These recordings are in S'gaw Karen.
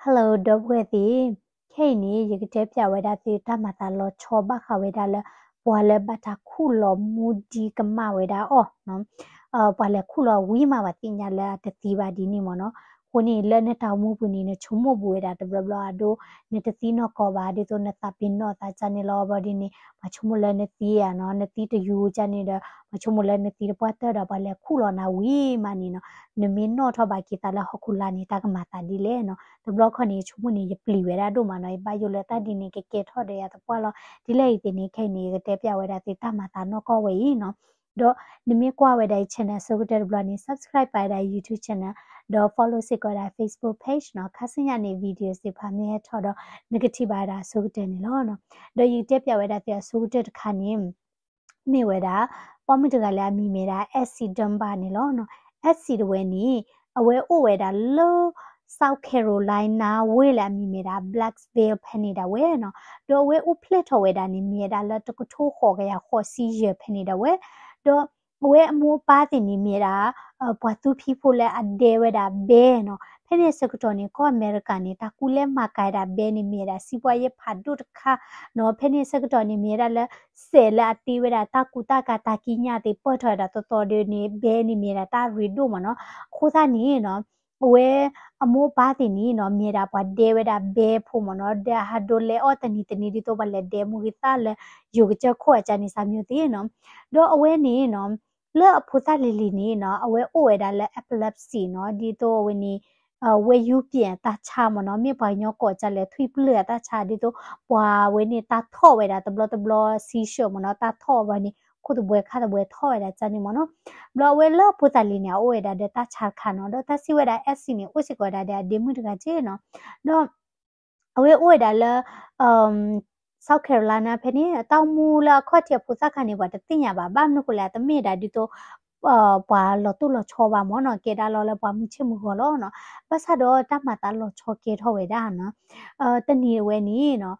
Hello ဒီပုၢ်ဝဲၢ်သ့ၣ်, ခဲအံၤန့ၣ် ယကတဲပၠးဝဲဒၣ်သုတၢ်မၤသးလီၤဆီဘၣ်ဃးဝဲဒၣ်လၢ ပှၤလၢဘၣ်တၢ်ခူၣ်လီၤမူဒံကမၣ်ဝဲဒၣ်အီၤ, ပှၤလဲၤခူၣ်လီၤဝံၤမး ပှၤသ့ၣ်ညါလၢအတသံဘၣ်ဒ်န့ၣ်မ့ၢ်နီၤ. အဃိန့ၣ် လၢနတၢ်အိၣ်မူပူၤန့ၣ် နဆိကမိၣ်ဘူးဝဲဒၣ်တဘျီဘျီအဒိ, နတသံနီၢ်ကီၢ်ဘၣ် ဒ်သိးနသးပ့ၤနီၣ်သးကန့ၣ်လီၤ. ဘၣ်ဒ်န့ၣ် ပှၤဆိကမိၣ်လၢနသံဧါနီၤ, နသံတယူၤကန့ၣ်ဒီး ပှၤဆိကမိၣ်လၢနသံတပှၢ်တၢၢ်ဒီး ပှၤလဲၤခူၣ်လီၤနၤဝံၤမးန့ၣ်နီၤ, နမ့ၢ်နီၣ်ထီၣ်ဘၣ်က့ၤသးလၢဟီၣ်ခိၣ်လာ်န့ၣ် တၢ်ကမၤသးဒ်လဲၣ်နီၤ. တဘျီခီန့ၣ် ယဆိကမိၣ်န့ၣ် ယပျံၤဝဲဒၣ်ဒိၣ်မးနီၤ, ယဘၣ်ယိၣ်လၢတၢ်ဒ်န့ၣ် ကကဲထီၣ်ဒီးယၤသပှၢ်လီၤ. ဒ်လဲၣ်အံၤသ့ၣ်န့ၣ် ခဲအံၤန့ၣ် ယကတဲပၠးဝဲဒၣ်သုတၢ်မၤသးနီၢ်ကီၢ်ဝဲအံၤနီၤ. ဒီးနမ့ၢ်ကွၢ်ဝဲဒၣ်အံၤ channel အဆိကတၢၢ်တဘျီန့ၣ် subscribe ပာ်ဝဲဒၣ် YouTube channel ဒီး follow စ့ၢ်ကီးဝဲဒၣ် Facebook page နီၤ. ခါဆူညါန့ၣ် video သ့ၣ်တဖၣ်မ့ၢ်ဟဲထီၣ်ဒီး နကထံၣ်ဘၣ်ဝဲဒၣ်အဆိကတၢၢ်န့ၣ်လီၤ. ဒီးယကတဲပၠးဝဲဒၣ်သုအဆိကတၢၢ်တခါန့ၣ် မ့ၢ်ဝဲဒၣ် ပိာ်မုၣ်တဂၤလၢအမံၤမ့ၢ်ဒၣ် Essie Dunbar န့ၣ်လီၤ. Essie တဝဲန့ၣ် အဝဲအိၣ်ဝဲဒၣ်လၢ South Carolina ဝ့ၢ်လၢအမံၤမ့ၢ်ဒၣ် Blacksville ဖဲန့ၣ်ဒၣ်ဝဲနီၤ. ဒီးအဝဲအိၣ်ဖျဲၣ်ထီၣ်ဝဲဒၣ်န့ၣ် မ့ၢ်ဝဲဒၣ်လၢတကထိဃိးကယၤဃိးဆံယဲၢ်ဖဲန့ၣ်ဒၣ်ဝဲ, ဒီးအဝဲအမိၢ်အပၢ်သ့ၣ်န့ၣ်မ့ၢ်ဝဲဒၣ် ပှၤသူဖံးဖိလၢအဒဲဝဲဒၣ်ဘဲနီၤ. ဖဲန့ၣ်ဆၢကတီၢ်န့ၣ် ကီၢ်အမဲရကၤန့ၣ် တၢ်ကူၣ်လဲၤမၤကၤဝဲဒၣ်ဘဲန့ၣ် မ့ၢ်ဝဲဒၣ်စံးပှၤယဲၢ်ဖးဒိၣ်တခါနီၤ. ဖဲန့ၣ်ဆၢကတီၢ်န့ၣ် မ့ၢ်ဝဲဒၣ်လၢ စဲးလၢအတ့ဝဲဒၣ်တၢ်ကူတၢ်ကၤတၢ်ကံးညာ်သ့ၣ် ပၢၢ်ထီၣ်ဝဲဒၣ်သီသီဒီးန့ၣ် ဘဲန့ၣ်မ့ၢ်ဝဲဒၣ်တၢ်ရ့ဒိၣ်မ့ၢ်နီၤ. အဃိသတးန့ၣ်နီၤ အဝဲအမိၢ်အပၢ်သ့ၣ်န့ၣ်နီၤ မ့ၢ်ဝဲဒၣ်ပှၤဒဲဝဲဒၣ်ဘဲဖိမ့ၢ်နီၤ, ဒီးဟးဒိးလဲၤအီၣ်တနံၤတနံၤ ဒ်သိးပှၤလဲၤဒဲမူဂ့ၤသၣ်လၢ ယိၤကစၢၢ်ခိၣ်အကါန့ၣ် စၢ်မံသ့ၣ်နီၤ. ဒီးအဝဲန့ၣ်နီၤ လၢအဖိသၣ်လံၤလံၤန့ၣ်နီၤ အဝဲအိၣ်ဝဲဒၣ်လၢ epilepsy နီၤ, ဒ်သိးအဝဲန့ၣ် ဝဲယူပျံၤအတၢ်ဆါမ့ၢ်နီၤ, မ့ၢ်ပှၤကညီကိးကါလဲၣ် ထွံၣ်ပျၢၢ်အတၢ်ဆါ ဒ်သိး ပှၤဝဲန့ၣ်တၢ်ထီၣ်ဝဲဒၣ်တဘျီတဘျီ seizure မ့ၢ်နီၤ, တၢ်ထီၣ်ဝဲန့ၣ် ခိၣ်တဘှဲခါတဘှဲထီၣ်ဝဲဒၣ်ကါန့ၣ်မ့ၢ်နီၤ. ဘျီအဝဲလၢအဖိသၣ်လံၤန့ၣ် အအိၣ်ဝဲဒၣ်ဒီးတၢ်ဆါတခါနီၤ, ဒီးတၢ်စံးဝဲဒၣ် Essie န့ၣ် အိၣ်စ့ၢ်ကီးဝဲဒၣ်ဒီးအဒ့မုၣ်တဂၤက့နီၤ, ဒီး အဝဲအိၣ်ဝဲဒၣ်လၢ South Carolina ဖဲန့ၣ် တၢ်အိၣ်မူလၢအခီၣ်ထံးအဖိသၣ်ခါန့ၣ် ပှၤတသ့ၣ်ညါဘၣ်, ဘၣ်မနုၤဃိလဲၣ် အတမ့ၢ်ဒၣ်ဒ်သိး ပှၤလီၤတိၢ်လီၤဆီဘၣ်မ့ၢ်နီၤ, ကဲဒၣ်လီၤလၢပှၤမုၢ်ဆ့ၣ်မုၢ်ဂီၤလီၤနီၤ. ဘၣ်ဆၣ်ဒီးတၢ်မၤသးလီၤဆီကဲထီၣ်ဝဲဒၣ်နီၤ, တနံၤဝဲန့ၣ်နီၤ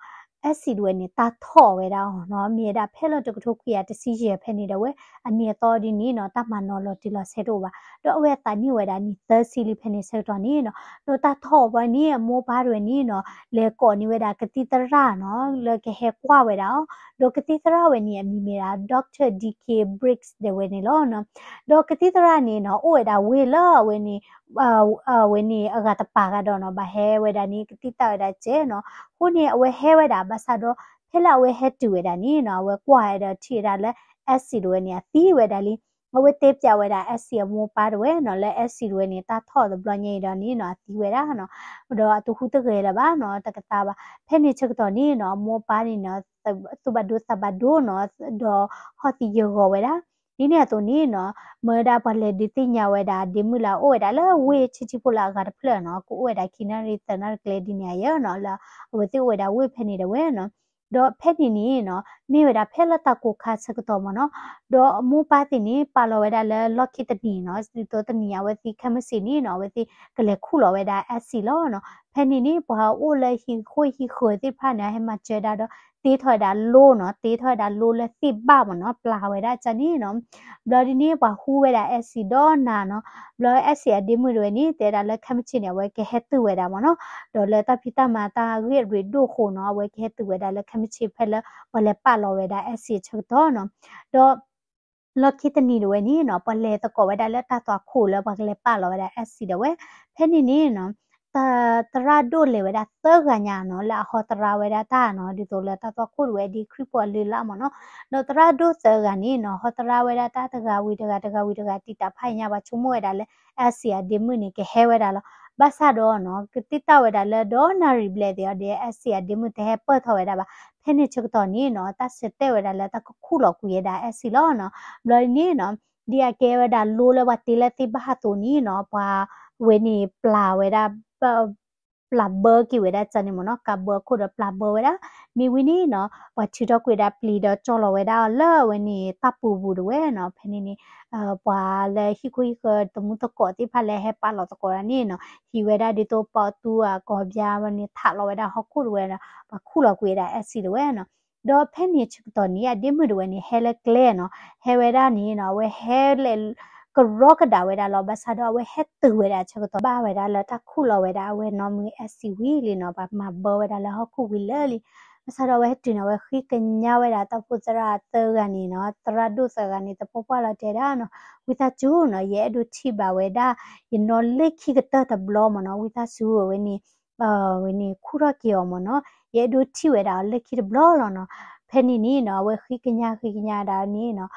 Essie တဝဲန့ၣ် တၢ်ထီၣ်ဝဲဒၣ်အီၤနီၤ, မ့ၢ်ဝဲဒၣ်ဖဲလၢတကထိခွံကယၤတဆံယဲၢ်ဖဲန့ၣ်ဒီးဝဲ အနံၤအသီဒ်န့ၣ်နီၤ တၢ်မၤနီၤလီၤတံၢ်လီၤဆဲးတအိၣ်ဘၣ်, ဒီးအဝဲအသးနံၣ်ဝဲဒၣ်နံၣ်သၢဆံလံဖဲန့ၣ်ဆၢကတီၢ်န့ၣ်နီၤ, ဒီးတၢ်ထီၣ်ဝဲန့ၣ် အမိၢ်ပၢ်တဝဲန့ၣ်နီၤ လဲၤကိးန့ၢ်ဝဲဒၣ်ကသံၣ်သရၣ်နီၤ လၢကဟဲကွၢ်ဝဲဒၣ်အီၤ, ဒီးကသံၣ်သရၣ်ဝဲန့ၣ် အမံၤမ့ၢ်ဒၣ် Doctor D K Briggs တဝဲန့ၣ်လီၤနီၤ. ဒီးကသံၣ်သရၣ်န့ၣ်နီၤ အိၣ်ဝဲဒၣ်ဝ့ၢ်လၢအဝဲန့ၣ် အဝဲန့ၣ်အဂၤတပၤဂၤဒီးနီၤ ဘၣ်ဟဲဝဲဒၣ်န့ၣ် ကသံၣ်သရၣ်ဝဲဒၣ်ကဲနီၤ, အဃိန့ၣ် အဝဲဟဲဝဲဒၣ် ဘၣ်ဆၣ်ဒီး ဖဲလၢအဝဲဟဲတုၤဝဲဒၣ်န့ၣ်နီၤ အဝဲကွၢ်ဝဲဒီးထံၣ်ဝဲဒၣ်လၢ Essie တဝဲန့ၣ် အသံဝဲဒၣ်လံ. အဝဲတဲပၠးဝဲဒၣ် Essie အမိၢ်ပၢ်တဝဲနီၤ လၢ Essie တဝဲန့ၣ် တၢ်ထီၣ်တဘျီညါအံၤဒီးန့ၣ်နီၤ အသံဝဲဒၣ်နီၤ, ဒီးအတဟူးတဂဲၤလၢၤဘၣ်နီၤ တကသါဘၣ်. ဖဲန့ၣ်ဆၢကတီၢ်န့ၣ်နီၤ အမိၢ်အပၢ်န့ၣ်နီၤ သူၣ်ဘၣ်ဒိသးဘၣ်ဒိနီၤ ဒီးဟီၣ်သံယဂီၤဝဲဒၣ်. ဒ်န့ၣ်အသိးန့ၣ်နီၤ မ့ၢ်ဝဲဒၣ်ပှၤလဲၤဒုးသ့ၣ်ညါဝဲဒၣ် ဒ့မုၣ်လၢအအိၣ်ဝဲဒၣ်လၢဝ့ၢ်ဆံးဆံးဖိလၢအဂၤတဖျၢၣ်နီၤ ကအိၣ်ဝဲဒၣ်ခံနၣ်ရံၣ်သၢနၣ်ရံၣ်ကျဲဒ်န့ၣ်အယဲၢ်နီၤ လၢအဝဲသ့ၣ်အိၣ်ဝဲဒၣ်ဝ့ၢ်ဖဲန့ၣ်တဝဲနီၤ. ဒီးဖဲန့ၣ်န့ၣ်နီၤ မ့ၢ်ဝဲဒၣ်ဖဲလၢတၢ်ကိၢ်ခါဆၢကတီၢ်မ့ၢ်နီၤ, ဒီးအမိၢ်ပၢ်သ့ၣ်န့ၣ် ပာ်လီၤဝဲဒၣ်လၢလီၢ်ခံတနံၤနီၤ ဒ်သိးတနံၤအဝဲသ့ၣ်ခဲမုၢ်ဆ့ၣ်န့ၣ်နီၤ အဝဲသ့ၣ်ကလဲၤခူၣ်လီၤဝဲဒၣ် Essie လီၤနီၤ. ဖဲန့ၣ်န့ၣ် ပှၤအိၣ်လၢဟံၣ်ဃီဟံၣ်ဃီသ့ၣ်တဖၣ်န့ၣ် ဟဲမၤစၢၤဒၣ်ဒီး တ့ထီၣ်ဝဲဒၣ်လိနီၤ တ့ထီၣ်ဝဲဒၣ်လိလၢသ့ၣ်ဘၣ်မ့ၢ်နီၤ ပျၢ်ဝဲဒၣ်ကန့ၣ်နီၤ. ဘျီဒ်န့ၣ် ပှၤဟူဝဲဒၣ် Essie ဒီးနၤနီၤ. ဘျီ Essie အဒ့မုၣ်တဝဲန့ၣ် တဲဒၣ်လၢခဲမုၢ်ဆ့ၣ်န့ၣ် အဝဲကဟဲတုၤဝဲဒၣ်မ့ၢ်နီၤ, ဒီးလၢတၢ်ဖံးတၢ်မၤတၢ်ဂ့ၢ်အရ့ဒိၣ်အဃိနီၤ အဝဲကဟဲတုၤဝဲဒၣ်လၢခဲမုၢ်ဆ့ၣ်ဖဲလၢပှၤလဲၤပာ်လီၤဝဲဒၣ် Essie အဆၢကတီၢ်နီၤ. ဒီး လီၢ်ခံတနံၤတဝဲန့ၣ်နီၤ ပှၤလဲၤသကိးဝဲဒၣ်လၢတၢ်သွၣ်ခိၣ်လၢပှၤကလဲၤပာ်လီၤဝဲဒၣ် Essie ဒၣ်ဝဲ. ဖဲန့ၣ်န့ၣ်နီၤ သရၣ်ဒိၣ်လဲၤဝဲဒၣ်သၢဂၤညါနီၤ လၢအဟီသရၣ်ဝဲဒၣ်တၢ်နီၤ ဒ်သိးလၢတၢ်သွၣ်ခိၣ်တဝဲဒ်ခရံာ်ဖိအလုၢ်အလၢ်မ့ၢ်နီၤ. ဒီးသရၣ်ဒိၣ်သၢဂၤန့ၣ်နီၤ ဟီသရၣ်ဝဲဒၣ်တၢ်တဂၤဝံၤတဂၤ တဂၤဝံၤတဂၤ တံာ်တာ်ဖးညါ ပှၤဆိကမိၣ်ဝဲဒၣ်လၢ Essie အဒ့မုၣ်န့ၣ် ကဟဲဝဲဒၣ်လီၤ. ဘၣ်ဆၣ်ဒီးနီၤ ကသံၣ်သရၣ်ဝဲဒၣ်လၢဒီးနၣ်ရံၣ်ဘျဲၣ်သ့ၣ်အီၤဒီး Essie အဒ့မုၣ်တဟဲပၢၢ်ထီၣ်ဝဲဒၣ်ဘၣ်. ဖဲန့ၣ်ဆၢကတီၢ်န့ၣ်နီၤ တၢ်ဆၢတဲာ်ဝဲဒၣ်လၢတၢ်ကခူၣ်လီၤကွံာ်ဝဲဒၣ် Essie လီၤနီၤ. ဘျီန့ၣ်နီၤ ဒ်အကဲဝဲဒၣ်လိလၢပှၤတ့လၢသ့ၣ်ဘၣ်အသိးန့ၣ်နီၤ ပှၤဝဲန့ၣ်ပျၢ်ဝဲဒၣ် ပျၢ်ဘၢက့ၤဝဲဒၣ်ကန့ၣ်မ့ၢ်နီၤ ကးဘၢအခိၣ်ဒီးပျၢ်ဘၢဝဲဒၣ်. မ့ၢ်ဝံၤန့ၣ်နီၤ ပှၤထုးထီၣ်ကွံာ်ဝဲဒၣ်ပျံၤဒီးကၠီလီၤဝဲဒၣ်အီၤလၢအဝဲန့ၣ်တၢ်ပူၤပူၤတဝဲနီၤ. ဖဲန့ၣ်န့ၣ် ပှၤလၢဟံၣ်ခိၣ်ဟံၣ်ဃၢၤသမူသကိးသ့ၣ်တဖၣ်လၢဟဲပာ်လီၤသကိးဒၣ်န့ၣ်နီၤ ဟံးဝဲဒၣ်ဒ်သိးပီၣ်သူအကီၢ်ဘျါဝဲန့ၣ် ထးလီၤဝဲဒၣ်ဟီၣ်ခိၣ်တဝဲဒီး ပှၤခူၣ်လီၤကွံာ်ဝဲဒၣ် Essie တဝဲနီၤ. ဒီးဖဲန့ၣ်ဆၢကတီၢ်န့ၣ် အဒ့မုၣ်တဝဲန့ၣ် ဟဲလၢကျဲနီၤ ဟဲဝဲဒၣ်န့ၣ်နီၤ အဝဲဟဲလဲၤ ကရီကဒါဝဲဒၣ်လီၤ. ဘၣ်ဆၣ်ဒီးအဝဲဟဲတုၤဝဲဒၣ်ဆၢကတီၢ် ဘၣ်ဝဲဒၣ်လၢတၢ်ခူၣ်လီၤဝဲဒၣ်အဝဲနီၢ်မုၢ် acid ဝံၤလံနီၤ, ပှၤမၤဘၢဝဲဒၣ်လၢဟီၣ်ခိၣ်ဝံၤလၢာ်လံ. ဘၣ်ဆၣ်ဒီးအဝဲဟဲတုၤန့ၣ် အဝဲဃ့ကညးဝဲဒၣ်တၢ်အိၣ်ဖှိၣ်သရၣ်သၢဂၤန့ၣ်နီၤ, သရၣ်ဒိၣ်သၢဂၤန့ၣ် သပှၢ်ပှၢ်လီၤတဲဒၣ်နီၤ, ဝံသးစူၤနီၤ ယအဲၣ်ဒိးထံၣ်ဘၣ်ဝဲဒၣ် ယနီၢ်လၢခံကတၢၢ်တဘျီမ့ၢ်နီၤ, ဝံသးစူၤအဝဲန့ၣ် ဝဲန့ၣ်ခူၣ်ထီၣ်က့ၤအီၤမ့ၢ်နီၤ, ယအဲၣ်ဒိးထံၣ်ဝဲဒၣ်အီၤလၢခံတဘျီလီၤနီၤ. ဖဲန့ၣ်န့ၣ်နီၤ အဝဲဃ့ကညးဃ့ကညးဒၣ်န့ၣ်နီၤ,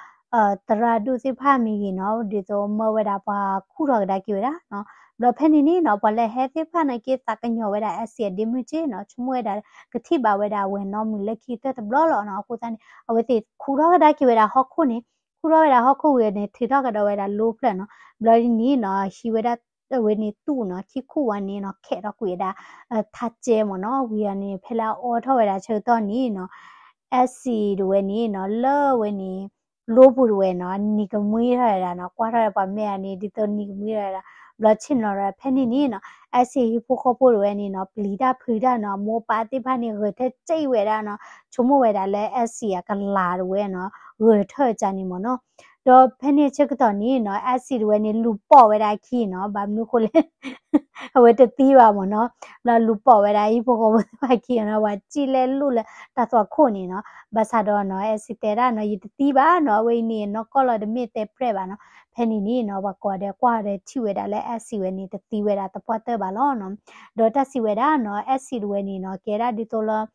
သရၣ်ဒိၣ်သ့ၣ်တဖၣ်မ့ၢ်ဂ့ၤနီၤ ဒ်သိးမၢဝဲဒၣ်ပှၤခူၣ်ထီၣ်ကဒါက့ၤဝဲဒၣ်နီၤ. ဘျီဖဲန့ၣ်န့ၣ်နီၤ ပှၤလၢဟဲသ့ၣ်တဖၣ်န့ၣ်က့ၤသးကညီၤဝဲဒၣ် acid အဒ့မုၣ်က့နီၤ, ဆိကမိၣ်ဝဲဒၣ် ကထံၣ်ဘၣ်ဝဲဒၣ်အဝဲနီၢ်မုၢ်လၢခံကတၢၢ်တဘျီလီၤနီၤ. အဃိသတးန့ၣ် အဝဲသ့ၣ်ခူၣ်ထီၣ်ကဒါက့ၤဝဲဒၣ်ဟီၣ်ခိၣ်န့ၣ်, ခူၣ်ထီၣ်ဝဲဒၣ်ဟီၣ်ခိၣ်ဝံၤန့ၣ် ထုးထီၣ်ကဒီးဝဲဒၣ်လိဖျၢၣ်နီၤ. ဘျီဒ်န့ၣ်နီၤ ဟံးဝဲဒၣ် အဝဲန့ၣ်တူၢ်နီၤ, ခံခူၣ်ဝဲန့ၣ်နီၤ ခဲးထီၣ်ကွံာ်ဝဲဒၣ် ထးကဲမ့ၢ်နီၤ. ဝံၤအီၤန့ၣ် ဖဲလၢအအီထီၣ်ဝဲဒၣ်ဆၢကတီၢ်န့ၣ်နီၤ acid တဝဲန့ၣ်နီၤ လၢဝဲန့ၣ် လိပူၤတဝဲနီၤ နံၤကမှံထီၣ်ဝဲဒၣ်နီၤ, ကွၢ်ထီၣ်ဝဲပှၤမဲာ်အန့ၣ် ဒ်သိးနံၤကမှံထီၣ်ဝဲဒၣ်. ဘျီဆ့ၣ်နီၤဒီး ဖဲန့ၣ်န့ၣ်နီၤ acid ဟံၣ်ဖိဃီဖိတဝဲန့ၣ်နီၤ ပျံၤတၢ်ဖုးတၢ်နီၤ, မိၢ်ပၢ်သ့ၣ်တဖၣ်န့ၣ် ဂဲၤထၢၣ်စံၣ်ဝဲဒၣ်နီၤ, ဆိကမိၣ်ဝဲဒၣ်လၢ acid အကလၤတဝဲနီၤ ဂဲၤထၢၣ်ကန့ၣ်မ့ၢ်နီၤ. ဒီးဖဲန့ၣ်ဆၢကတီၢ်န့ၣ်နီၤ acid တဝဲန့ၣ် လူၤပိာ်ဝဲဒၣ်အခံနီၤ, ဘၣ်မနုၤဃိလဲၣ် အဝဲတသံဘၣ်မ့ၢ်နီၤ. ဘျီလူၤပိာ်ဝဲဒၣ်ဟံၣ်ဖိဃီဖိသ့ၣ်တဖၣ်အခံနီၤ, ပှၤစံၣ်လဲၤလိၣ်လၢတၢ်သွၣ်ခိၣ်န့ၣ်နီၤ. ဘၣ်ဆၣ်ဒီးနီၤ acid တဲဒၣ်နီၤ ယတသံဘၣ်နီၤ, အဝဲအံၤန့ၣ် နီၢ်ကီၢ်လီၤ တမ့ၢ်တဲပြဲၣ်ဘၣ်နီၤ. ဖဲန့ၣ်န့ၣ်နီၤ ပှၤကိးဂၤဒဲးကွၢ်ဂၤဒဲးထံၣ်ဝဲဒၣ်လၢ acid ဝဲန့ၣ် တသံဝဲဒၣ်သပှၢ်တၢၢ်ဘၣ်လီၤနီၤ. ဒီးတၢ်စံးဝဲဒၣ်နီၤ acid တဝဲန့ၣ်နီၤ ကဲဒၣ်ဒ်သိးလၢ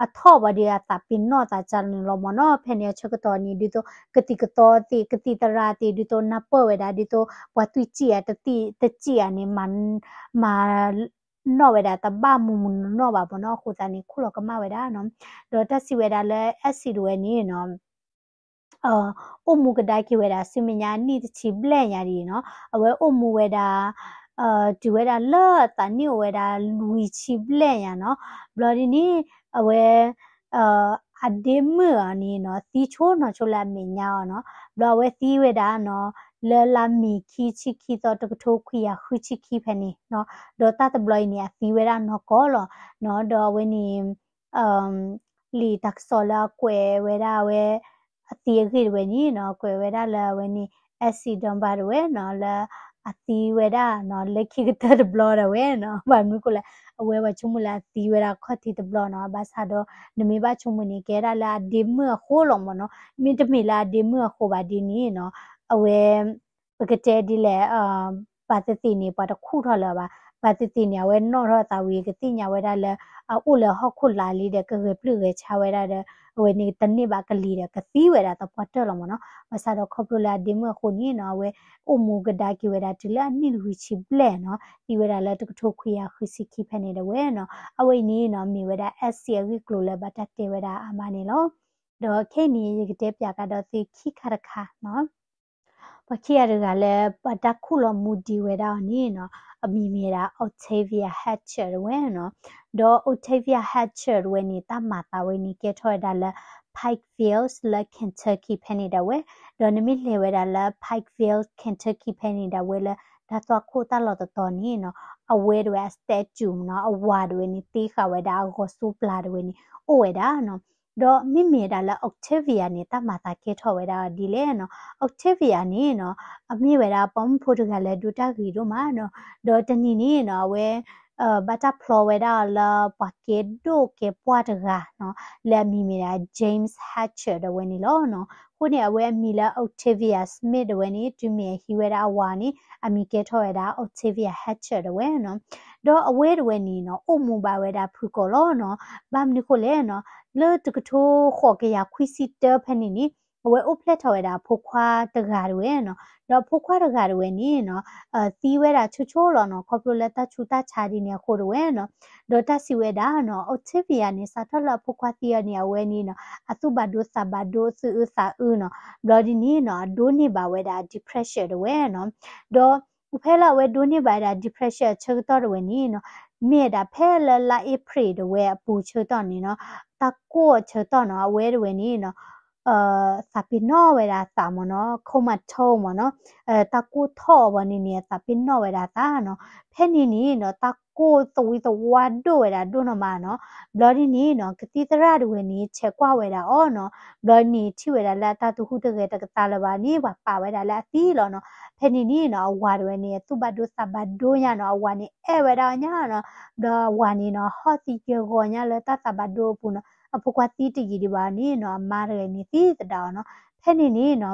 အထီၣ်ဘၣ်ဒီးအသးပ့ၤနီၣ်သးကၢ်န့ၣ်လီၤမ့ၢ်နီၤ. ဖဲန့ၣ်အဆၢကတီၢ်န့ၣ် ဒ်သိးကသံၣ်ကသီသ့ၣ် ကသံၣ်သရၣ်သ့ၣ် ဒ်သိးနၢ်ပၢၢ်ဝဲဒၣ် ဒ်သိးပှၤသွံၣ်စံၣ်ဧါ တသံၣ်တစံၣ်ဧါန့ၣ် မၤ မၤနီၣ်ဝဲဒၣ်တဘၣ်မုၢ်မုၢ်နီၢ်နီၢ်ဘၣ်မ့ၢ်နီၤ, အဃိသတးန့ၣ် ခူၣ်လီၤကမၣ်ဝဲဒၣ်နီၤ. ဒီးတၢ်စံးဝဲဒၣ်လၢ acid တဝဲန့ၣ်နီၤ အိၣ်မူကဒါက့ၤဝဲဒၣ်ဆူမဲာ်ညါအနံၣ်တဆံဘျဲၣ်ညါဒ်အံၤနီၤ, အဝဲအိၣ်မူဝဲဒၣ် တုၤဝဲဒၣ်လၢအသးနံၣ်အိၣ်ဝဲဒၣ်လွံၢ်ဆံဘျဲၣ်ညါနီၤ. ဘျီဒ်န့ၣ် အဝဲ အဒ့မုၣ်အီၤန့ၣ်နီၤ သံဆိနီၤဆိလၢအမဲာ်ညါအီၤနီၤ. ဘျီအဝဲသံဝဲဒၣ်နီၤ လၢလါမ့ၤခံဆံခံသီ တကထိခွံကယၤဃုဆံခံဖဲန့ၣ်နီၤ. ဒီးတၢ်တဘျီအံၤန့ၣ် အသံဝဲဒၣ်နီၢ်ကီၢ်လီၤနီၤ. ဒီးအဝဲန့ၣ် လံာ်တၢ်ကစီၣ်လၢအကွဲးဝဲဒၣ်အဝဲ အသံအဂ့ၢ်တဝဲန့ၣ်နီၤ ကွဲးဝဲဒၣ်လၢအဝဲန့ၣ် acid ဒိၣ်ဘၣ်တဝဲနီၤ လၢအသံဝဲဒၣ်နီၤ လၢခံကတၢၢ်တဘျီဒၣ်ဝဲနီၤ. ဘၣ်မနုၤဃိလဲၣ် အဝဲပှၤဆိကမိၣ်လၢအသံဝဲဒၣ်ခီၣ်ထံးတဘျီနီၤ. ဘၣ်ဆၣ်ဒီး နမ့ၢ်ဘၣ်ဆိကမိၣ်န့ၣ် ကဲဒၣ်လၢအဒ့မုၣ်အဃိလီၤမ့ၢ်နီၤ. မ့တမ့ၢ်လၢအဒ့မုၣ်အဃိဘၣ်ဒ်န့ၣ်နီၤ အဝဲ ပကတဲဒ်လဲၣ် ဘၣ်သ့ၣ်သ့ၣ်န့ၣ် ပှၤတခူၣ်ထီၣ်လၢၤဘၣ်. ဘၣ်သ့ၣ်သ့ၣ်န့ၣ် အဝဲနီၣ်ထီၣ်သးဝံၤ ကသ့ၣ်ညါဝဲဒၣ်လၢ အအိၣ်လၢဟီၣ်ခိၣ်လာ်လံဒီး ကဂဲၤပျုၢ်ဂဲၤဆါဝဲဒၣ်ဒီး အဝဲန့ၣ်တန့ၢ်ဘၣ်ကလံၤဒီး ကသံဝဲဒၣ်သပှၢ်တၢၢ်လီၤမ့ၢ်နီၤ. ဘၣ်ဆၣ်ဒီးခီဖျိလၢအဒ့မုၣ်အဃိန့ၣ်နီၤ အဝဲအိၣ်မူကဒါက့ၤဝဲဒၣ်တုၤလၢအနံၣ်လွံၢ်ဆံဘျဲၣ်နီၤ သံဝဲဒၣ်လၢတကထိခွံကယၤဃုဆံခံဖဲန့ၣ်ဒၣ်ဝဲနီၤ. အဝဲအံၤန့ၣ်နီၤ မ့ၢ်ဝဲဒၣ် acid အဂ့ၢ်ကျိၤလၢဘၣ်တၢ်တဲဝဲဒၣ်အါမးန့ၣ်လီၤ. ဒီးခဲအံၤန့ၣ် ယကတဲပၠးကဒီးသုခံခါတခါနီၤ. ပှၤခံဂၤတဂၤလၢ ပှၤတၢ်ခူၣ်လီၤမူဒံးဝဲဒၣ်အီၤန့ၣ်နီၤ အမံၤမ့ၢ်ဝဲဒၣ် Octavia Hatcher တဝဲနီၤ. ဒီး Octavia Hatcher တဝဲန့ၣ် တၢ်မၤသးဝဲန့ၣ် ကဲထီၣ်ဝဲဒၣ်လၢ Pikeville လၢ Kentucky ဖဲန့ၣ်ဒၣ်ဝဲ. ဒီးနမ့ၢ်လဲၤဝဲဒၣ်လၢ Pikeville Kentucky ဖဲန့ၣ်ဒၣ်ဝဲလၢ တၢ်သွၣ်ခိၣ်တၢ်လီၢ်တတီၤန့ၣ်နီၤ အဝဲဒၣ်ဝဲအ statue နီၤ အဝၤဒၣ်ဝဲန့ၣ် တ့ဃာ်ဝဲဒၣ်အဂီၤစိပျၢ်ဒၣ်ဝဲန့ၣ် အိၣ်ဝဲဒၣ်နီၤ. ဒီးမ့မ့ၢ်ဝဲဒၣ်လၢ Octavia န့ၣ် တၢ်မၤသးကဲထီၣ်ဝဲဒၣ်ဒ်လဲၣ်နီၤ. Octavia န့ၣ်နီၤ အမ့ၢ်ဝဲဒၣ်ပိာ်မုၣ်ဖိတဂၤလၢဒိးတၢ်ဂ့ၤဒိၣ်မးနီၤ. ဒီးတနံၤန့ၣ်နီၤ အဝဲ ဘၣ်တၢ်ဖျီဝဲဒၣ်အီၤလၢပှၤကဲဒိၣ်ကဲပှၢ်တဂၤနီၤ လၢအမံၤမ့ၢ်ဒၣ် James Hatcher ဒၣ်ဝဲန့ၣ်လီၤနီၤ. အဃိန့ၣ် အဝဲအမံၤလၢ Octavia Smith ဒၣ်ဝဲန့ၣ် တုၤမ့ၢ်အဟံးဝဲဒၣ်အဝၤန့ၣ် အမံၤကဲထီၣ်ဝဲဒၣ် Octavia Hatcher ဒၣ်ဝဲနီၤ. ဒီးအဝဲဒၣ်ဝဲန့ၣ်နီၤ အိၣ်မူဘၣ်ဝဲဒၣ်ဖုၣ်ကိာ်လီၤနီၤ. ဘၣ်မနုၤဃိလဲၣ်နီၤ လၢတကထိဃိးကယၤခွံဆံတၢဖဲန့ၣ်န့ၣ် အဝဲအိၣ်ဖျဲၣ်ထီၣ်ဝဲဒၣ်အဖိခွါတဂၤဒၣ်ဝဲနီၤ. ဒီးအဖိခွါတဂၤဒၣ်ဝဲန့ၣ်နီၤ သံဝဲဒၣ်ဆိဆိလီၤနီၤ ခီဖျိလၢတၢ်ဆူးတၢ်ဆါဒ်န့ၣ်အဃိဒၣ်ဝဲနီၤ. ဒီးတၢ်စံးဝဲဒၣ်နီၤ Octavia န့ၣ် စးထီၣ်လၢအဖိခွါသံအီၤန့ၣ် အဝဲန့ၣ်နီၤ အသူၣ်ဘၣ်ဒိသးဘၣ်ဒိ သူၣ်အုးသးအုးနီၤ. ဘျီဒ်န့ၣ်နီၤ အဒိးန့ၢ်ဘၣ်ဝဲဒၣ် depression ဒၣ်ဝဲနီၤ. ဒီးဖဲလၢအဝဲဒိးန့ၢ်ဘၣ်ဝဲဒၣ် depression အဆၢကတီၢ်ဒၣ်ဝဲန့ၣ်နီၤ မ့ၢ်ဝဲဒၣ်ဖဲလၢလါ April ဒၣ်ဝဲအပူၤဆၢကတီၢ်န့ၣ်နီၤ တၢ်ကိၢ်အဆၢကတီၢ်နီၤ အဝဲဒၣ်ဝဲန့ၣ်နီၤ သးပ့ၤနီၣ်ဝဲဒၣ်အသးမ့ၢ်နီၤ comatose မ့ၢ်နီၤ တၢ်ကိၢ်ထီၣ်အီၤဘၣ်န့ၣ်န့ၣ် သးပ့ၤနီၣ်ဝဲဒၣ်အသးနီၤ. ဖဲန့ၣ်န့ၣ်နီၤ တၢ် အဝဲန့ၣ်ကိၢ်သဝံသဝါဒိၣ်ဝဲဒၣ်ဒိၣ်နီၢ်မးနီၤ. ဘျီဒ်န့ၣ်နီၤ ကသံၣ်သရၣ်တဝဲန့ၣ် ဆဲးကွၢ်ဝဲဒၣ်အီၤနီၤ. ဘျီန့ၣ်ထံၣ်ဝဲဒၣ်လၢအတၢ်သူၣ်ဟူးတဂဲၤတကသါလၢၤဘၣ်န့ၣ် ပှၤပာ်ဝဲဒၣ်လၢအသံလီၤနီၤ. ဖဲန့ၣ်န့ၣ်နီၤ အဝၤတဝဲန့ၣ် အသူၣ်ဘၣ်ဒိသးဘၣ်ဒိညါနီၤ, အဝၤန့ၣ်အဲၣ်ဝဲဒၣ်အီၤညါနီၤ. ဘျီအဝၤန့ၣ်နီၤ ဟီၣ်သံယဲၢ်ဂီၤညါလၢတၢ်သးဘၣ်ဒိအပူၤနီၤ, အဖိခွါသံတယံာ်ဒံးဘၣ်န့ၣ်နီၤ အမါတဂၤန့ၣ်သံသဒၣ်အီၤနီၤ. ဖဲန့ၣ်န့ၣ်နီၤ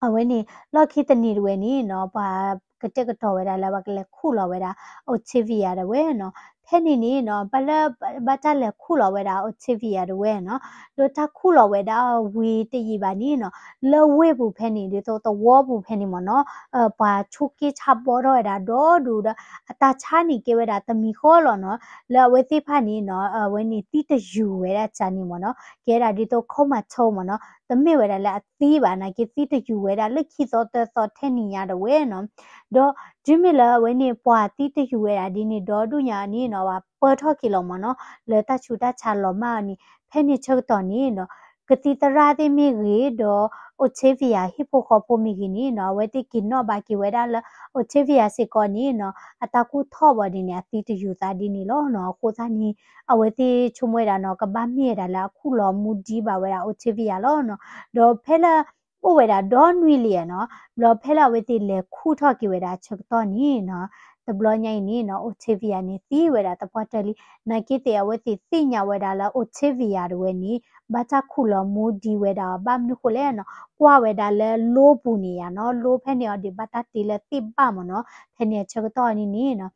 အဝဲန့ၣ် လီၢ်ခံတနံၤတဝဲန့ၣ်နီၤ ပှၤကတဲာ်ကတီၤဝဲဒၣ်လၢပှၤကလဲၤခူၣ်လီၤဝဲဒၣ် Octavia တဝဲနီၤ. ဖဲန့ၣ်န့ၣ်နီၤ ဘၣ်လၢ ဘၣ်တၢ်လဲၤခူၣ်လီၤဝဲဒၣ် Octavia တဝဲနီၤ, ဒီးတၢ်ခူၣ်လီၤဝဲဒၣ်ဝံၤတယံာ်ဘၣ်န့ၣ်နီၤ လၢဝ့ၢ်ပူၤဖဲန့ၣ် ဒ်သိးသဝီပူၤဖဲန့ၣ်မ့ၢ်နီၤ ပှၤဆူးက့ဆါဘီထီၣ်ဝဲဒၣ်ဒီဒူၣ်ဒီး အတၢ်ဆါန့ၣ်ကဲဝဲဒၣ်တမံၤဃီလီၤနီၤ. လၢအဝဲသ့ၣ်တဖၣ်န့ၣ်နီၤ အဝဲန့ၣ်သံတယုၢ်ဝဲဒၣ်ကန့ၣ်မ့ၢ်နီၤ ကဲဒၣ်ဒ်သိး comatose မ့ၢ်နီၤ, တမ့ၢ်ဝဲဒၣ်လၢအသံဘၣ် နာ်က့သံတယုၢ်ဝဲဒၣ်လၢခံသီသၢသီထဲန့ၣ်ညါတဝဲနီၤ. ဒီးတုၤမ့ၢ်လၢအဝဲန့ၣ် ပှၤသံတယုၢ်ဝဲဒၣ်ဒ်န့ၣ် ဒီဒူၣ်ညါန့ၣ်နီၤ ပၢၢ်ထီၣ်က့ၤလီၤမ့ၢ်နီၤ လၢတၢ်ဆူးတၢ်ဆါလီၤမၢ်အီၤန့ၣ် ဖဲန့ၣ်ဆၢကတီၢ်န့ၣ်နီၤ ကသံၣ်သရၣ်သ့ၣ်မ့ၢ်ဂ့ၤ ဒီး Octavia ဟံၣ်ဖိဃီဖိမ့ၢ်ဂ့ၤန့ၣ်နီၤ အဝဲသ့ၣ်က့ၤနီၣ်ဘၣ်က့ၤဝဲဒၣ်လၢ Octavia စ့ၢ်ကီးန့ၣ်နီၤ အတၢ်ကူၣ်ထီၣ်ဘၣ်ဒ်န့ၣ် အသံတယုၢ်သးဒ်န့ၣ်လီၤနီၤ. အဃိသတးန့ၣ် အဝဲသ့ၣ်ဆိကမိၣ်ဝဲဒၣ်နီၤ ကဘၣ်မ့ၢ်ဝဲဒၣ်လၢအခူၣ်လီၤမူဒံးဘၣ်ဝဲဒၣ် Octavia လီၤနီၤ. ဒီးဖဲလၢ အိၣ်ဝဲဒၣ်ဒီနွံလံနီၤ ဘျီဖဲလၢအဝဲသ့ၣ်လဲၤခူၣ်ထီၣ်က့ၤဝဲဒၣ်ဆၢကတီၢ်န့ၣ်နီၤ တဘျီညါအံၤန့ၣ်နီၤ Octavia န့ၣ်သံဝဲဒၣ်သပှၢ်တၢၢ်လံ. နာ်က့သ့ၣ်အဝဲသ့ၣ်သ့ၣ်ညါဝဲဒၣ်လၢ Octavia တဝဲန့ၣ် ဘၣ်တၢ်ခူၣ်လီၤမူဒံးဝဲဒၣ်အီၤ ဘၣ်မနုၤဃိလဲၣ်နီၤ ကွၢ်ဝဲဒၣ်လၢလိပူၤန့ၣ်ယါနီၤ လိဖဲန့ၣ်အီၤဒံးဘၣ်တၢ်တ့လၢသ့ၣ်ဘၣ်မ့ၢ်နီၤ. ဖဲန့ၣ်အဆၢကတီၢ်န့ၣ်န့ၣ်နီၤ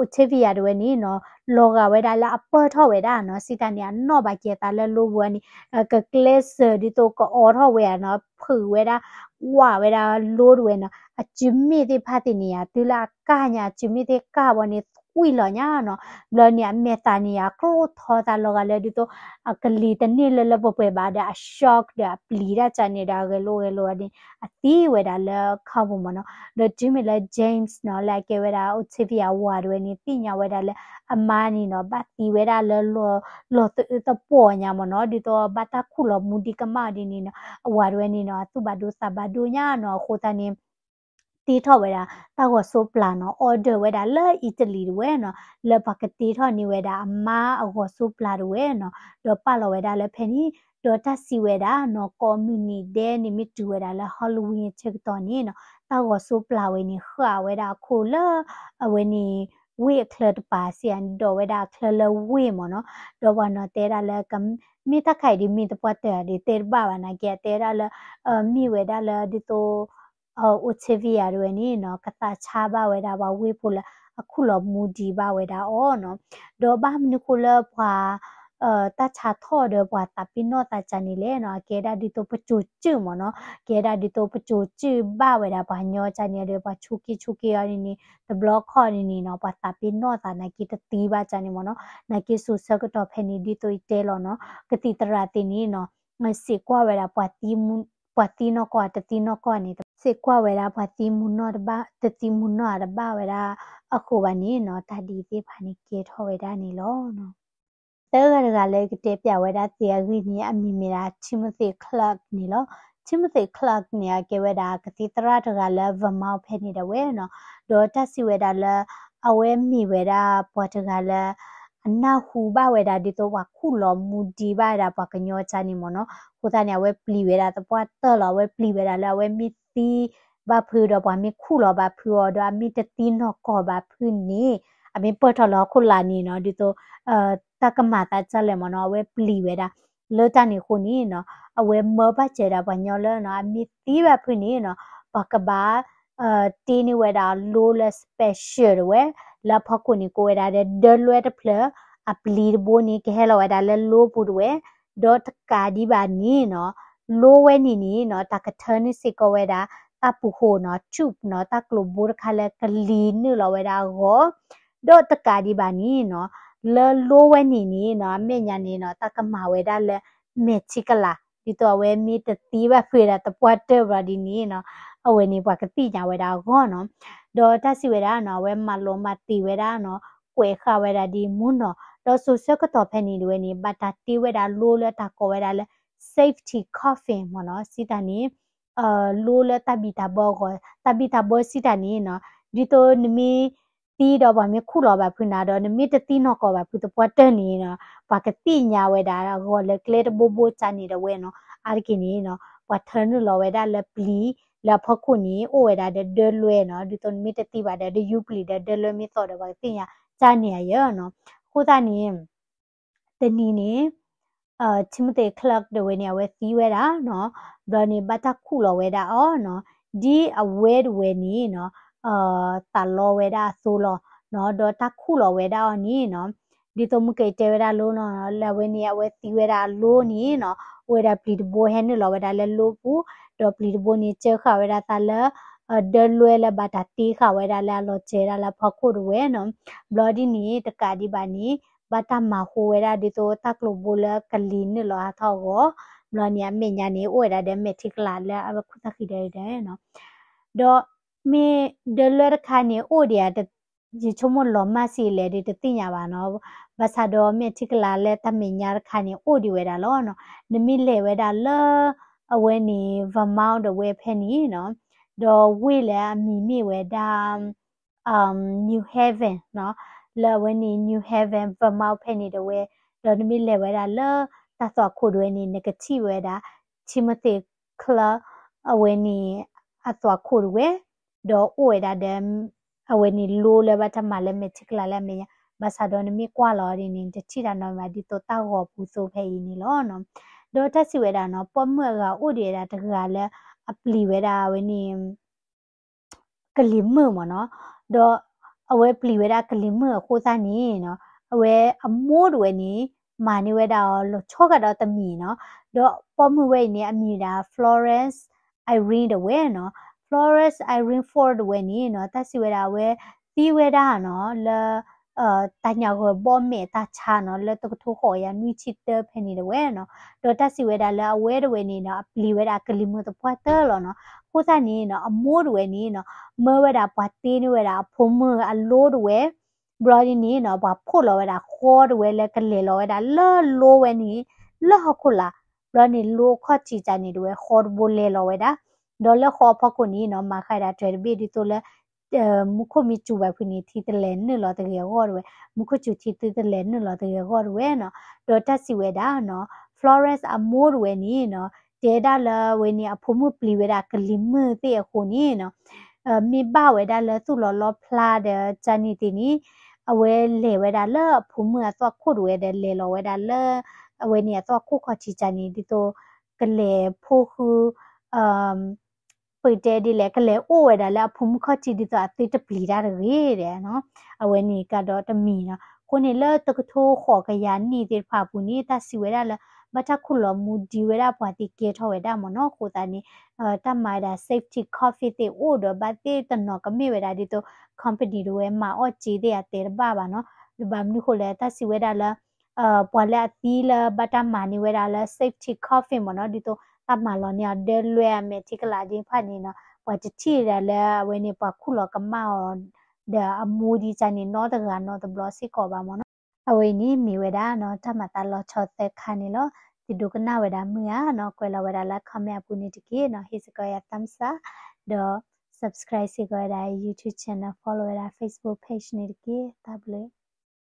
Octavia တဝဲန့ၣ်နီၤ လီၤဂာ်ဝဲဒၣ်လၢအပၢၢ်ထီၣ်ဝဲဒၣ်နီၤ စံးတၢ်န့ၣ် အနီၣ်ဘၣ်ကဲသးလၢလိပူၤန့ၣ် ကကျဲးစၢးဒ်သိးကအိးထီၣ်ဝဲဧါနီၤ ဖုးဝဲဒၣ် ဝးဝဲဒၣ်လိတဝဲနီၤ အစုမ့ၣ်သ့ၣ်တဖၣ်သ့ၣ်န့ၣ်ယါ တုၤလၢအကၢ်ညါ အစုမ့ၣ်သ့ၣ်ကၢ်ဝဲန့ၣ် သွံၣ်လီၤညါနီၤ. ဘျီန့ၣ် အမဲာ်သးန့ၣ်ယါ ကျိထီသးလီၤဂာ်လၢဒ်သိး အကလံၤတန့ၢ်လၢလၢပှဲၤပှဲၤဘၣ်ဒီး အ shock ဒီးအပျံၤတၢ်ကန့ၣ်ဒီး အဂဲၤလိဂဲၤလိန့ၣ် အသံဝဲဒၣ်လၢခီပူၤမ့ၢ်နီၤ. ဒီးတုၤမ့ၢ်လၢ James နီၤ လၢအကဲဝဲဒၣ် Octavia အဝၤတဝဲန့ၣ် သ့ၣ်ညါဝဲဒၣ်လၢ အမါန့ၣ်နီၤ ဘၣ်သံဝဲဒၣ်လၢ လီၤသအုးသပှီၤညါမ့ၢ်နီၤ ဒ်သိးဘၣ်တၢ်ခူၣ်လီၤမူဒံးကမၣ်အီၤဒ်န့ၣ်နီၤ အဝၤတဝဲန့ၣ်နီၤ အသူၣ်ဘၣ်ဒိသးဘၣ်ဒိညါနီၤ. အဃိသတးန့ၣ် တ့ထီၣ်ဝဲဒၣ် တၢ်ဂီၤစိပျၢ်နီၤ order ဝဲဒၣ်လၢ Italy တဝဲနီၤ လၢပှၤကတ့ထီၣ်န့ၢ်ဝဲဒၣ်အမါအဂီၤစိပျၢ်တဝဲနီၤ ဒီးပာ်လီၤဝဲဒၣ်လၢဖဲန့ၣ် ဒီးတၢ်စံးဝဲဒၣ်နီၤ ကိးမုၢ်နံၤဒဲးန့ၣ် မ့ၢ်တုၤဝဲဒၣ်လၢ Halloween ဆၢကတီၢ်န့ၣ်နီၤ တၢ်ဂီၤစိပျၢ်ဝဲန့ၣ် ဃာ်ဝဲဒၣ်အခိၣ်လၢ အဝဲန့ၣ် ဝ့ၢ်အချၢတပၤစ့ၢ် ဒိးဝဲဒၣ်အချၢလၢဝ့ၢ်မ့ၢ်နီၤ. ဒီးပှၤနီၤတဲဒၣ်လၢ မ့ၢ်တၢ်ခါအံၤဒ်မ့ၢ်သပှၢ်တၢၢ်ဒ်တဲတဘၣ်ဘၣ်နာ်က့ အတဲဒၣ်လၢ မ့ၢ်ဝဲဒၣ်လၢဒ်သိး Octavia တဝဲန့ၣ်နီၤ ကသးဆါဘၣ်ဝဲဒၣ်ပှၤဝ့ၢ်ဖိလၢ အခူၣ်လီၤမူဒံးဘၣ်ဝဲဒၣ်အီၤနီၤ. ဒီးဘၣ်မနုၤဃိလၢပှၤ တၢ်ဆါထီၣ်ဒီးပှၤသးပ့ၤနီၣ်သးကန့ၣ်လဲၣ်နီၤ အကဲဒၣ်ဒ်သိးပစိၤစုၣ်မ့ၢ်နီၤ ကဲဒၣ်ဒ်သိးပစိၤစုၣ်ဘၣ်ဝဲဒၣ်ပှၤညီကန့ၣ်ဒီး ပှၤဆိးက့ဆိးက့အီၤန့ၣ်န့ၣ် တဘျီခီန့ၣ်န့ၣ်နီၤ ပှၤသးပ့ၤနီၣ်သးနာ်က့တသံဘၣ်ကန့ၣ်မ့ၢ်နီၤ. နာ်က့စိၤဆၢကတီၢ်ဖဲန့ၣ် ဒ်သိးယတဲလီၤနီၤ ကသံၣ်သရၣ်သ့ၣ်န့ၣ်နီၤ စံးကွၢ်ဝဲဒၣ် ပှၤသံနီၢ်ကီၢ်တသံနီၢ်ကီၢ်န့ၣ် စံးကွၢ်ဝဲဒၣ်ပှၤသံမူနီၢ်တဘၣ် တသံမူနီၢ်တဘၣ်ဝဲဒၣ်အဃိဘၣ်န့ၣ်နီၤ တၢ်ဒ်အံၤသ့ၣ်တဖၣ်န့ၣ်ကဲထီၣ်ဝဲဒၣ်န့ၣ်လီၤ. သၢဂၤတဂၤလၢကတဲပၠးဝဲဒၣ်သ့အဂ့ၢ်န့ၣ် အမံၤမ့ၢ်ဒၣ် Timothy Clark န့ၣ်လီၤ. Timothy Clark န့ၣ် အကဲဝဲဒၣ်ကသံၣ်သရၣ်တဂၤလၢ Vermont ဖဲန့ၣ်ဒၣ်ဝဲနီၤ. ဒီးတၢ်စံးဝဲဒၣ်လၢ အဝဲမ့ၢ်ဝဲဒၣ်ပှၤတဂၤလၢ အနၢ်ဟူဘၣ်ဝဲဒၣ်ဒ်သိးပှၤခူၣ်လီၤမူဒံးဘၣ်ဝဲဒၣ်ပှၤကညီကန့ၣ်မ့ၢ်နီၤ. အဃိသတးန့ၣ် အဝဲပျံၤဝဲဒၣ်သပှၢ်တၢၢ်လီၤ. အဝဲပျံၤဝဲဒၣ်လၢအဝဲမ့ၢ်သံဘၣ်ဖုးဒီးပှၤမ့ၢ်ခူၣ်လီၤဘၣ်ဖုးအီၤဒီးအမ့ၢ်တသံနီၢ်ကီၢ်ဘၣ်ဖုးန့ၣ် အမ့ၢ်ပၢၢ်ထီၣ်လၢဟီၣ်ခိၣ်လာ်န့ၣ်နီၤ ဒ်သိး တၢ်ကမၤသးဒ်လဲၣ်မ့ၢ်နီၤ အဝဲပျံၤဝဲဒၣ် လၢတၢ်န့ၣ်အဃိန့ၣ်နီၤ အဝဲမၢဘၣ်စၢၤဒၣ်ပှၤညီလၢနီၤ အမ့ၢ်သံဘၣ်ဖုးန့ၣ်နီၤ ပှၤကဘၣ် တ့န့ၢ်ဝဲဒၣ်လိလၢ special တဝဲ လၢအဖီခိၣ်န့ၣ်ကိးဝဲဒၣ်ဒီး ဒၢလွဲတဖျၢၣ် အပျံၤတဘိန့ၣ် ကဟဲလီၤဝဲဒၣ်လၢလိပူၤတဝဲ ဒီးတကးဒံးဘၣ်န့ၣ်နီၤ လိဝဲန့ၣ်န့ၣ်နီၤ တၢ်ကထၢန့ၢ်စ့ၢ်ကီးဝဲဒၣ် တၢ်ပူၤဃိနီၤ tube နီၤ တၢ်ကျိၤဘိတခါလၢကလံၤနုာ်လီၤဝဲဒၣ်အဂီၢ် ဒီးတကးဒံးဘၣ်န့ၣ်နီၤ လၢလိဝဲန့ၣ်န့ၣ်နီၤ အမဲာ်ညါန့ၣ်နီၤ တၢ်ကမၤဝဲဒၣ်လၢ မဲာ်ထံကလၤ ဒ်သိးအဝဲမ့ၢ်တသံဘၣ်ဖုးဒၣ်သပှၢ်တၢၢ်ဘျီဒ်န့ၣ်နီၤ အဝဲန့ၣ်ပှၤကသ့ၣ်ညါဝဲဒၣ်အဂီၢ်နီၤ ဒီးတၢ်စံးဝဲဒၣ်နီၤ အဝဲမၤလီၤမၤသံဝဲဒၣ်နီၤ ကွဲးဃာ်ဝဲဒၣ်ဒ်မူနီၤ ဒီးစိၤဆၢကတီၢ်ဖဲန့ၣ်တဝဲန့ၣ် ဘၣ်တၢ်တ့ဝဲဒၣ်လိလၢတၢ်ကိးဝဲဒၣ်လၢ safety coffin မ့ၢ်နီၤ စံးတၢ်န့ၣ် လိလၢတၢ်ဘံၣ်တၢ်ဘၢအဂီၢ် တၢ်ဘံၣ်တၢ်ဘၢစံးတၢ်န့ၣ်နီၤ ဒ်သိးနမ့ၢ် နမ့ၢ်သံဒီးပှၤမ့ၢ်ခူၣ်လီၤဘၣ်ဖုးနၤဒီး နမ့ၢ်တသံနီၢ်ကီၢ်ဘၣ်ဖုးသပှၢ်တၢၢ်န့ၣ်နီၤ ပှၤကသ့ၣ်ညါဝဲဒၣ်အဂီၢ်လၢကျဲတဘိဘိကန့ၣ်ဒီးဝဲနီၤ အါတက့ၢ်န့ၣ်နီၤ ပှၤထၢနုာ်လီၤဝဲဒၣ်လၢပျံၤလၢအဖီခိၣ်န့ၣ် အိၣ်ဝဲဒၣ်ဒီးဒၢလွဲနီၤ ဒ်သိးနမ့ၢ်တသံဘၣ်ဒီး ဒယူပျံၤဒီးဒၢလွဲမ့ၢ်သီၣ်ဒီးပှၤကသ့ၣ်ညါကန့ၣ်အယၢနီၤ အဃိသတးန့ၣ် တနံၤန့ၣ် Timothy Clark တဝဲန့ၣ် အဝဲသံဝဲဒၣ်နီၤ ဘျီန့ၣ် ဘၣ်တၢ်ခူၣ်လီၤဝဲဒၣ်အီၤနီၤ ဒ်အဝဲတဝဲန့ၣ်နီၤ သးလီဝဲဒၣ်အသိလီၤနီၤ ဒီးတၢ်ခူၣ်လီၤဝဲဒၣ်အီၤန့ၣ်နီၤ ဒ်သိးမုၢ်ကတဲဝဲဒၣ်လိနီၤ လၢအဝဲန့ၣ် အဝဲသံဝဲဒၣ်အလိန့ၣ်နီၤ အိၣ်ဝဲဒၣ်ပျံၤတဘိဟဲနုာ်လီၤဝဲဒၣ်လၢလိပူၤ ဒီးပျံၤတဘိန့ၣ် ကၢဃာ်ဝဲဒၣ်သးလၢ ဒၢလွဲလၢဘၣ်တၢ်တ့ဃာ်ဝဲဒၣ်လၢအလီၤစဲၤဒၣ်လၢအဖီခိၣ်တဝဲနီၤ ဘျီဒ်န့ၣ် တကးဒံးဘၣ်န့ၣ် ဘၣ်တၢ်မၤဟူဝဲဒၣ်ဒ်သိးတၢ်ကျိၤဘိလၢကလံၤနုာ်လီၤဟးထီၣ်အဂီၢ် ဘျီန့ၣ် အမဲာ်ညါန့ၣ် အိၣ်ဝဲဒၣ်ဒီးမဲာ်ထံကလၤလၢအဝဲခိၣ်သၣ်ဃံဒီးဒီးနီၤ ဒီးမ့ၢ်ဒၢလွဲတခါန့ၣ် အိၣ်ဒံးဧါ ယဆိကမိၣ်လီၤမၢ်စံးလဲၣ်ဒီးတသ့ၣ်ညါဘၣ်နီၤ ဘၣ်ဆၣ်ဒီးမဲာ်ထံကလၤလၢတၢ်မဲာ်ညါတခါန့ၣ် အိၣ်ဒံးဝဲဒၣ်လီၤနီၤ နမ့ၢ်လဲၤဝဲဒၣ်လၢ အဝဲန့ၣ် Vermont တဝဲဖဲန့ၣ်နီၤ ဒီးဝ့ၢ်လၢအမံၤမ့ၢ်ဝဲဒၣ် New Haven နီၤ လၢအဝဲန့ၣ် New Haven Vermont ဖဲန့ၣ်တဝဲ ဒီးနမ့ၢ်လဲၤဝဲဒၣ်လၢတၢ်သွၣ်ခိၣ်တဝဲန့ၣ် နကထံၣ်ဝဲဒၣ် Timothy Clark အဝဲန့ၣ် အသွၣ်ခိၣ်တဝဲ ဒီးအိၣ်ဝဲဒၣ်ဒီး အဝဲန့ၣ်လိလၢဘၣ်တၢ်မၤလၢမဲာ်ထံကလၤလၢအမဲာ်ညါ ဘၣ်ဆၣ်ဒီးနမ့ၢ်ကွၢ်လီၤဒ်န့ၣ် တထံၣ်တၢ်နီတမံၤဘၣ် ဒ်သိးတၢ်ဂီၤပူၤသိဖဲအံၤန့ၣ်လီၤနီၤ ဒီးတၢ်စံးဝဲဒၣ်နီၤ ပိာ်မုၣ်အဂၤအိၣ်ဒံးဝဲဒၣ်တဂၤလၢအပျံၤဝဲဒၣ်အဝဲန့ၣ် ကလံၤမုၢ်မ့ၢ်နီၤ, ဒီးအဝဲပျံၤဝဲဒၣ်ကလံၤမုၢ်အဃိသတးန့ၣ်နီၤ, အဝဲအမိၢ်တဝဲန့ၣ် မၤန့ၢ်ဝဲဒၣ်အီၤလီၤဆီကဒီးတမံၤနီၤ, ဒီးပိာ်မုၣ်ဝဲအံၤန့ၣ် အမံၤဝဲဒၣ် Florence Irene တဝဲနီၤ, Florence Irene Ford တဝဲန့ၣ်နီၤ, တၢ်စံးဝဲဒၣ်အဝဲသံဝဲဒၣ်နီၤ လၢ တၢ်ညၣ်ဂီၤဘီမဲာ်တၢ်ဆါနီၤ လၢတကထိဃိးကယၤနွံဆံတၢဖဲန့ၣ်တဝဲနီၤ, ဒီးတၢ်စံးဝဲဒၣ်လၢအဝဲတဝဲန့ၣ်နီၤ အပျံၤဝဲဒၣ်ကလံၤမုၢ်သပှၢ်တၢၢ်လီၤနီၤ, အဃိသတးန့ၣ်နီၤ အမိၢ်တဝဲန့ၣ်နီၤ မၢဝဲဒၣ်ပှၤတ့န့ၢ်ဝဲဒၣ်အဖိမုၣ်အလိတဝဲ, ဘျီဒ်န့ၣ်နီၤ ပှၤဖှိၣ်လီၤဝဲဒၣ်ဃီတဝဲလၢကလဲၤလီၤဝဲဒၣ်လၢလိဝဲန့ၣ် လၢဟီၣ်ခိၣ်လာ်, ဘျီန့ၣ်လိအခီၣ်ထံးတၢ်န့ၣ်တဝဲဃီတဘိလဲၤလီၤဝဲဒၣ်, ဒီးလၢဃီအဖီခိၣ်န့ၣ်နီၤ မၤဃာ်ဒၣ်တြဲၤတဘ့ၣ်ဒ်သိးလၢ မူခိၣ်မ့ၢ်စူၤဘၣ်ဖုးန့ၣ် ထံတလဲၤနုာ်လီၤတဂ့ၤအဂီၢ်တဝဲ, မူခိၣ်စူၤထံသုတလဲၤနုာ်လီၤတဂ့ၤအဂီၢ်တဝဲနီၤ, ဒီးတၢ်စံးဝဲဒၣ်နီၤ Florence အမိၢ်တဝဲန့ၣ်နီၤ တဲဒၣ်လၢအဝဲန့ၣ်အဖိမုၣ်ပျံၤဝဲဒၣ်ကလံၤမုၢ်သ့ၣ်အဃိန့ၣ်နီၤ မ့ၢ်ဘၣ်ဝဲဒၣ်လၢသူၣ်လီၤလီဖျါဒီးကန့ၣ်သ့ၣ်န့ၣ် အဝဲလဲၤဝဲဒၣ်လၢအဖိမုၣ်အသွၣ်ခိၣ်တဝဲဒီးလဲၤလီၤဝဲဒၣ်လၢ အဝဲန့ၣ်အသွၣ်ခိၣ်ခီၣ်ထံးကန့ၣ် ဒ်သိး ကလဲၤဖိဃု ပတဲဒ်လဲၣ် ကလဲၤအိၣ်ဝဲဒၣ်လၢအဖိမုၣ်ခီၣ်ထံးဒ်သိးအသုတပျံၤတၢ်တဂ့ၤဒီးနီၤ, အဝဲန့ၣ်ကဒီးတမံၤနီၤ, အဃိန့ၣ်လၢတကထိဃိးကယၤနံၣ်သ့ၣ်တဖၣ်အပူၤန့ၣ် တၢ်စံးဝဲဒၣ်လၢ ဘၣ်တၢ်ခူၣ်လီၤမူဒံးဝဲဒၣ်ပှၤသ့ၣ်ကဲထီၣ်ဝဲဒၣ်မ့ၢ်နီၤ, အဃိသတးန့ၣ် တၢ်မၤဝဲဒၣ် safety coffin သ့ၣ်အိၣ်ဒီးဘၣ်သ့ၣ်တနီၤကမ့ၢ်ဝဲဒၣ်ဒ်သိး company တဝဲမၤအီၣ်စ့သ့ၣ်အတဲတဘၣ်ဘၣ်နီၤ, ဒီးဘၣ်မနုၤဃိလဲၣ် တၢ်စံးဝဲဒၣ်လၢ ပှၤလၢအသံလၢဘၣ်တၢ်မၤန့ၢ်ဝဲဒၣ်လၢ safety coffin မ့ၢ်နီၤ, ဒ်သိးတၢ်မၤလီၤန့ၢ်အီၤဒၢလွဲအမဲာ်ထံကလၤဒ်တဖၣ်န့ၣ်နီၤ, ပှၤတထံၣ်ဒၣ်လၢအဝဲန့ၣ် ပှၤခူၣ်လီၤကမၣ်အီၤ ဒီးအမူဒံးကန့ၣ် နီတဂၤနီတဘျီစ့ၢ်ကီးဘၣ်မ့ၢ်နီၤ. အဝဲအံၤန့ၣ်မ့ၢ်ဝဲဒၣ်နီၤ တၢ်မၤသးလီၤဆီသၢခါန့ၣ်လီၤ. သုဒိကနၣ်ဝဲဒၣ်မုာ်ဧါနီၤ, ကွဲးလီၤဝဲဒၣ်လၢ comment အပူၤန့ၣ်တက့ၢ်နီၤ, ဟ့ၣ်စ့ၢ်ကီးယၤ thumbs up ဒီး subscribe စ့ၢ်ကီးဝဲဒၣ် YouTube channel, follow ဝဲဒၣ် Facebook page န့ၣ်တက့ၢ်. တၢ်ဘျုး